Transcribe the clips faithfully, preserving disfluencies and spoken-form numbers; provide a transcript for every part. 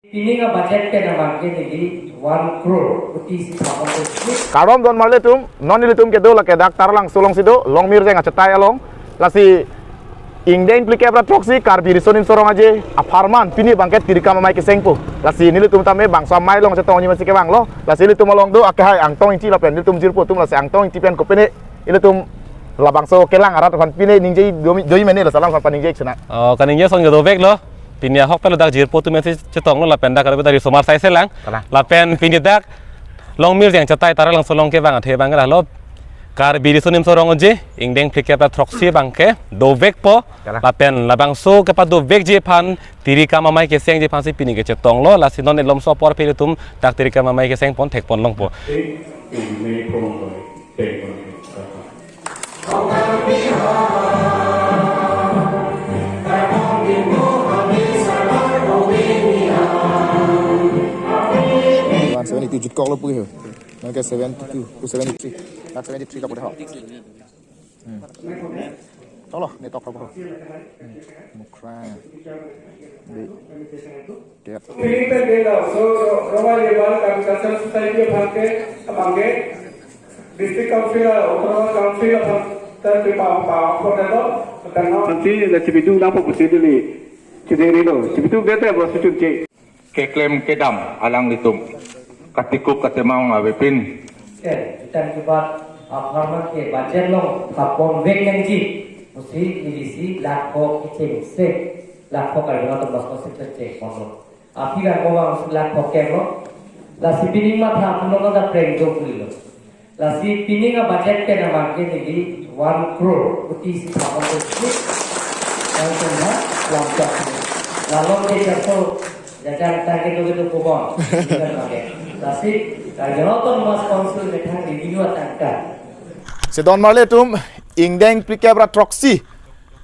Pining a budget pen abangke neli one crore rupees si thapon isi. Kardom don marli atum, non nelitum kedo lake dak Taralangso alongsi do, Longmirjeng achetai along. Lasi ingdeng phlikep ra throksi Karbi Riso Nimso Rong Aje apharman pini abangke tirikam amei kesengpo. Lasi nelitum tame bangso amei along chetongji masi kevanglo. Lasi ilitum along do akehai Angtong Ingti lapen nelitum jirpo atum, lasi Angtong Ingti pen kopine ilitum labangso kelang arat aphan pine ningje domi, doji mene, lasi alang aphan paningje ik sena. Oh, kaningje ason ke doveklo. Pini ahok pelo dak jirpo atum si chetonglo lapen dak kali dak risomar sai selang. Kalang. Lapen pini dak Longmirjeng achetai Taralangso along kevang athe abangke lahelo. Karbi Riso Nimso Rong Aje ingdeng phlikep ra throksi abangke dovekpo. Kalang. Lapen labangso kepadovekji aphan tirikam amei kesengji aphansi pini kechetonglo. Lasi non elomso apor pen ilitum dak tirikam amei kesengpon thekpon longpo. One seventy-two jutkoklo pu he. Nang ke seventy-two, two seventy-three. Nang seventy-three kapu dah. Hmm. Tolo, netok kapu. Hmm. Mukra. Di. Tiap. Philippine Day also, Roma Levan Cultural Society of Hanke, Abangke, District Council, Autonomous Council of Hanke, Tripa, Pa, Potato, Tangno. Nanti na chibidu na po pusi dili. Chideri lo, chibidu bete bro suchun che. Keklem kedam alanglitum. Katikuk katemang avepin. Ken, itan kibat, apharman ke budget along thapon vek nangji. Pusi neli si lakh kok kecheng se. Lakh kok kali na to mas mas se cheng kono. Aphi ra ko bang lakh kok ke lo. Lasi pining matha puno ka preng do puli lo. Lasi pining a budget pen abangke neli one crore rupees si thapon isi. Yang kena lamchak. Lalom ke jaso jajang target do do kubon. Lasi, kalau nonton mas council methang di video tangka. Si don marli atum, ingdeng phlikep ra throksi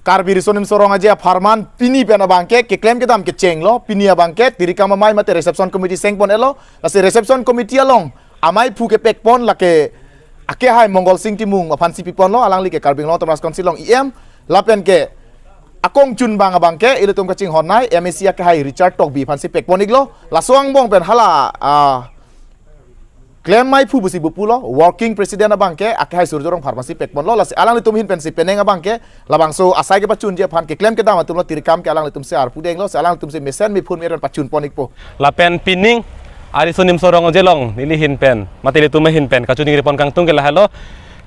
Karbi Riso Nimso Rong Aje apharman pini pen abangke keklem kedam kechenglo, pini abangke tirikam amei mate reception committee sengpon-etlo. Lasi reception committee along amei aphu kepekpon lake akehai Mongol Sing Timung aphansi piponlo, alangli ke Karbi Anglong Autonomous Council along E M, lapen ke akongchunbang abangke ilitum kachinghon nei M A C akehai Richard Tokbi aphansi pekpon-iklo. Laso angbong pen hala, ah, klem amei aphu pusi bu pulo, working president abangke akehai Surjya Rongphar aphansi pekponlo, lasi alanglitum ahin pensi penang abangke labangso asai kepachunji aphan keklem kedam atumlo, tirikam ke alanglitum si arpu denglo, si alanglitum si mesen mephun meron pachunpon-ikpo. Lapen pining a Riso Nimso Rong Aje along neli ahin pen, mate ilitum ahin pen kachiningri pon kangtung ke lahelo.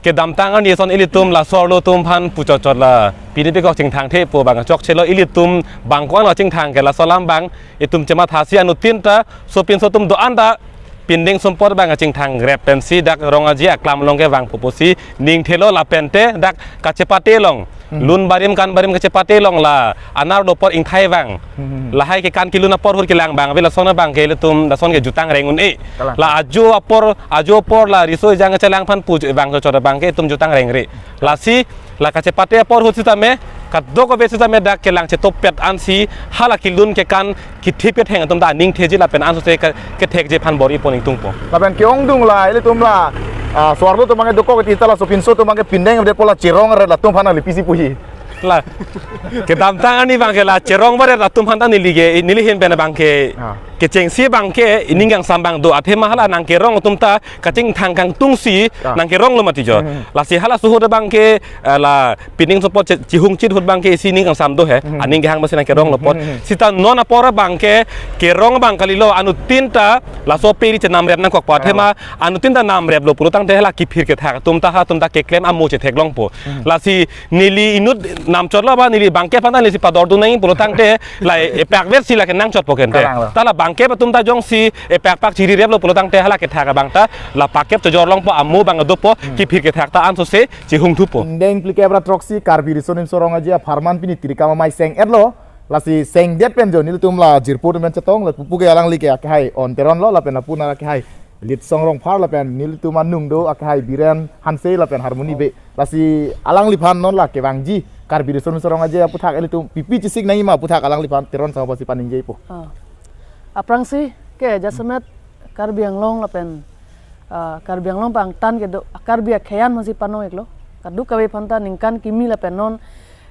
Kedamtang arni ason ilitum laso arlo atum aphan puchotchot la pini pekok chingthangthepo, bang chokchelo, ilitum bang ko-an lo chingthang ke laso alam abang itum chemathasi anuttin ta sopinso atum do-an ta pindeng sumpot abang chingthang rep pensi dak Rong Aje aklam along kevangpo pusi ningthelo, lapen te dak kachepate along Hmm. Lun barim kan barim kachepate along la anar dopor ingthai vang. Hmm. Lahai ke kan kelun apor ahut kelang abang ave, lason abangke ilitum lason ke jutang reng un-e. Kalang. La ajo apor, ajo apor la riso ejang chelang aphan pu vang chot abangke itum jutang rengre. Lasi la kachepate apor ahut sitame, kadokave sitame dak kelang chetopet ansi hala kelun kekan kithip ketheng atum ta aning theji lapen ansose ke, kethekji aphan bor-ipon ingtungpo. Lapen ke-ongdung la ilitum la, ah, so-arlo atum abangke dokok ti ta la sopinso atum abangke pindeng avepo, la cherong ret latum aphan nangli pisi puji? La kedamtang arni abangke la cherong baret latum aphan ta neli ke, neli ahin pen abangke, Ah. kechengsi abangke ining kangsam abang do, athema hala nangkerong atum ta kachingthang kangtungsi Ah. nangkeronglo mati jo. Hmm. Lasi halaso ahut abangke, eh, la pining sumpot che-, chihungchit ahut abangke isi ning kangsam do he. Hmm. Aning kehang masi nangkeronglo apot. Hmm. Sita non apor abangke kerong abang kalilo, anuttin ta laso peri chenamrep nangkokpo, athema Ah. anuttin ta namreplo pulo tangte hala kiphir kethak atum ta, ha atum ta keklem amo chetheklongpo. Hmm. Lasi neli inut namchotlo ba neli bangke aphan ta neli si padordun nang pulo tangte la epakvet si la kenangchotpo kente. Kalanglo. Ta la bangke atum ta jongsi epakpak chirireplo pulo tangte hala kethak abang ta la pakep chojorlongpo, amo abang dopo, Hmm. kiphir kethak ta ansose chihungthupo. Ingdeng phlikep ra throksi Karbi Riso Nimso Rong Aje apharman pini tirikam amei seng-etlo. Lasi sengdet pen jo nelitum la jirpo atum pen chetong, la pupu ke alangli ke akehai On Teron lo, lapen apuna akehai Litsong Rongphar, lapen nelitum anung do akehai Biren Hanse lapen harmony be. Lasi alangliphan non la kevangji Karbi Riso Nimso Rong Aje aputhak ilitum pipi chesik nangjima aputhak alangliphan Teron sangho aphansi paningjepon. Ah. Aphrangsi ke jasemet Karbi Anglong lapen, ah, Karbi Anglong bangtan kedo, Karbi akhei an aphansi panong-iklo. Kadokave aphan ta ningkan kimi lapen non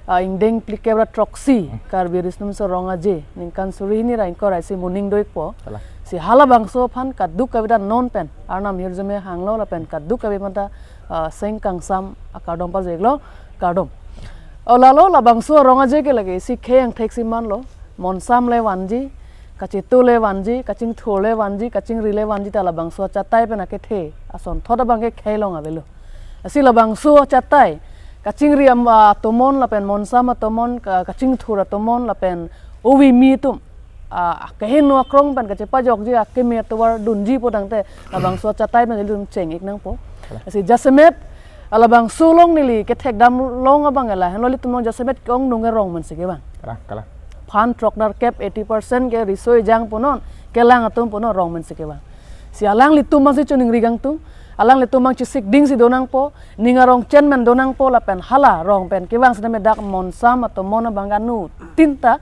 ah, ingdeng phlikep ra throksi, Karbi Riso Nimso Rong Aje, ningkan suri hini ra ingkoi ra isi moning do-ikpo. Kalang. Si halabangso aphan kadokave ta non pen, Arnam ahirjume hanglo lapen kadokave aphan ta, ah, seng kangsam akardom pajir-iklo, kardom. O lalo labangso arong aje ke lake isi khei angthek si manlo, monsam le vanji, kachetu le vanji, kachingthur le vanji, kachingri le vanji ta labangso achatai pen akethe asonthot abang ke khei along avelo. Lasi labangso achatai, kachingri am-, atomon lapen monsam atomon, ka-, kachingthur atomon lapen ovi mi atum, ah, kehingno akrong pen kachepajokji akeme atovar dunji pu tangte, labangso achatai pen ilitum cheng-ik nangpo. Kalang. Lasi jasemet, ah, labangso along neli kethekdam long abang ke lahenlo, ilitum along jasemet ke-ong nung ke rong pensi kevang. Kalang, kalang. Phan throk nerkep, eighty percent ke riso ejang punon, kelang atum punon, rong pensi kevang. Si alanglitum aphansi choningri kangtung, alanglitum aphan chesik ding si do nangpo, ning arong chen men do nangpo lapen hala rong pen kevang sitame dak monsam atomon abang anutin ta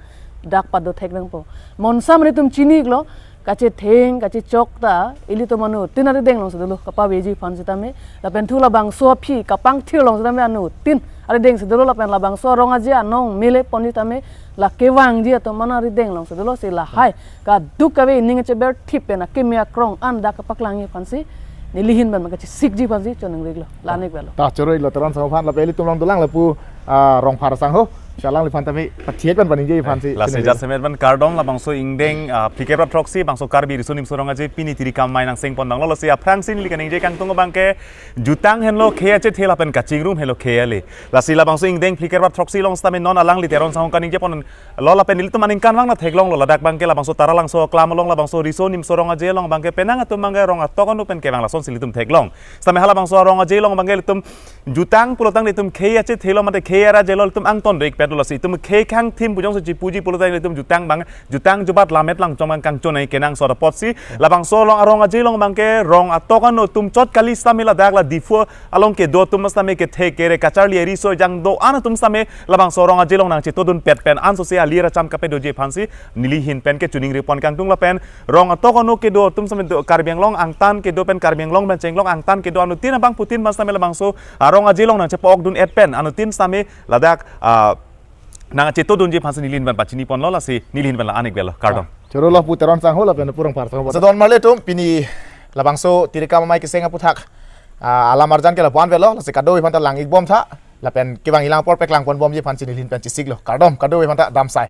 dak pado thek nangpo. Monsam ilitum chini-iklo, kachetheng, kachechok ta ilitum anutin arideng alongsi dolo, kapaveji aphan sitame, lapen thu labangso aphi kapangthir along sitame anutin arideng si dolo, lapen labangso arong aje anong mele pon sitame la kevangji atum an arideng alongsi dolo, si lahai kadokave ining cheber thip pen akeme akrong an dak kapaklangji aphansi, neli ahin pen kachesikji aphansi choningri-iklo, la-an-ik avelo. Ta choro-iklo Teron sangho aphan, lapen ilitum along dolang lapu, ah, Rongphar sangho, si alangliphan tame pathiet pen paningje aphansi. Lasi choningri-iklo. Jasemet pen kardom, labangso ingdeng, ah, phlikep ra throksi, bangso Karbi Riso Nimso Rong Aje pini Tirikam amei nangseng pon damlo, lasi aphrangsi neli kaningje kangtung abang ke jutang henlo khei achethe lapen kachingrum henlo khei ale. Lasi labangso ingdeng phlikep ra throksi along sitame non alangli Teron sangho kaningje pon lo lapen ilitum aningkanvang ta theklonglo, ladak abang ke labangso Taralangso aklam along, labangso Riso Nimso Rong Aje along abang ke penang atum abang ke rong atok anu pen kevang lasonsi ilitum theklong. Sitame halabangso arong aje along abang ke ilitum jutang pulotangte ilitum khei achethe lo mate khei ara aje lo, ilitum angton do-ik pet lo, lasi ilitum khei khang thim pu jongsi chipuji pulotangte ilitum jutang abang, jutang jubat lammet langchong abang kangchonai kenangsot apotsi labangso along arong aje along abang ke rong atok anu atum chot kali sitame ladak la Diphu along kedo atum sitame kethe kere kacharli riso ejang do-an atum sitame labangso arong aje along nangchetodun pet pen ansose ali ra cham kapedoji aphansi neli ahin pen ke choningri pon kangtung, lapen rong atok anu kedo atum sitame do, Karbi Anglong angtan kedo pen Karbi Anglong pen chenglong angtan kedo anutin abangphutin mas sitame labangso arong aje along nangchepa-okdun-et pen anutin sitame ladak, ah, nangchetodunji aphansi neli ahin pen pachini ponlo, lasi neli ahin pen la-an-ik avelo, kardom. Choro-iklo pu Teron sangho lapen pu Rongphar sangho. Sedon marli atum, pini labangso Tirikam amei keseng aphuthak, ah, alam arjan ke lapu-an avelo, lasi kadokave aphan ta lang-ik bom tha, lapen kevang ilang apor paklang pon bomji aphansi neli ahin pen chesiklo, kardom, kadokave aphan ta damsai.